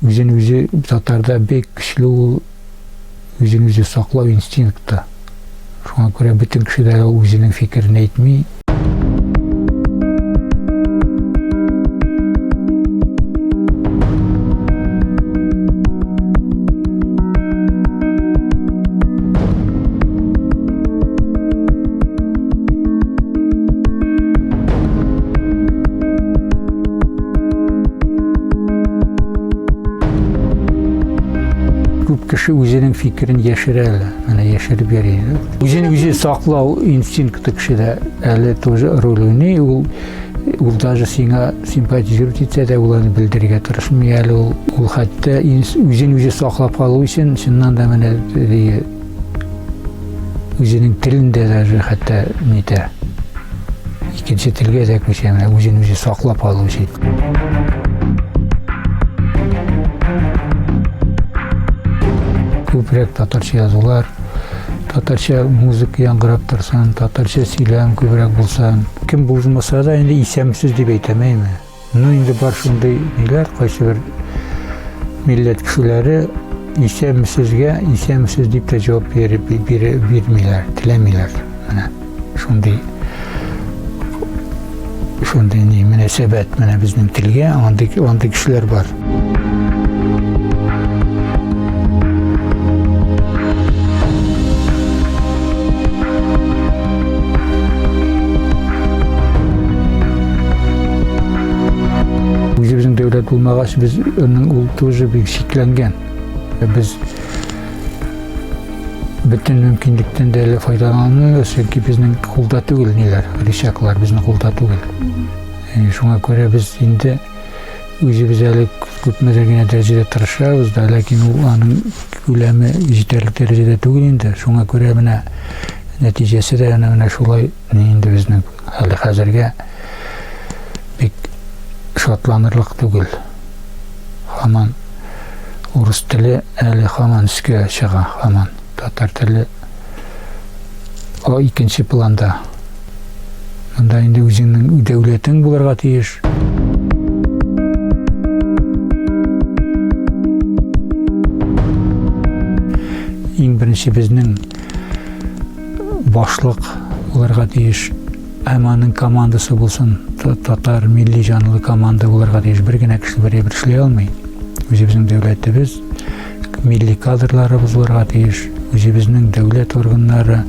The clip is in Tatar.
Үзен үзе татарда бик көчле ул үзен үзе саклау инстинкты. Шуңа күрә бөтен кеше дә үзенең фикерен әйтми. Күп кеше үзенең фикерен яшерә әле, менә яшереп йөри. Үзен үзе саклау инстинкты кешедә әле тоже роль уйный, ул ул даже сиңа симпатизировать итсә дә, ул аны белдерергә тырышмый әле ул. Ул хәтта үзен үзе саклап калу өчен чыннан да менә үзенең телен дә даже хәтта нитә. Икенче телгә дә күчә, менә үзен үзе саклап калу өчен. Күбрәк татарча язулар, татарча музыка яңгырап торсын, татарча сөйләм күбрәк булсын. Кем булмаса да инде исәнмесез дип әйтәм, әйме? Ну, инде бар шундый ниләр, кайсы бер милләт кешеләре исәнмесезгә исәнмесез дип тә җавап биреп бирмиләр, теләмиләр. Менә шундый шундый ни мөнәсәбәт менә безнең телгә, андый андый кешеләр бар. Үзебезнең дәүләт булмагач, без аның ул тоже бик чикләнгән. Без бөтен мөмкинлектән дә әле файдаланмыйбыз, чөнки безнең кулда түгел ниләр, рычаглар безнең кулда түгел. Шуңа күрә без инде Үзебез әле күпмедер генә дәрәҗәдә тырышабыз да, ләкин ул аның күләме җитәрлек дәрәҗәдә түгел инде. Шуңа күрә менә нәтиҗәсе дә әнә менә шулай инде безнең әле хәзергә бик шатланырлык түгел. Һаман урыс теле әле һаман өскә чыга, һаман татар теле о икенче планда. Монда инде үзеңнең дәүләтең булырга тиеш. Иң беренче безнең башлык булырга тиеш. Һәм аның командасы булсын, татар милли җанлы команда булырга тиеш. Бер генә кеше бер әйбер эшли алмый. Үзебезнең дәүләтебез, милли кадрларыбыз булырга тиеш, үзебезнең дәүләт органнары.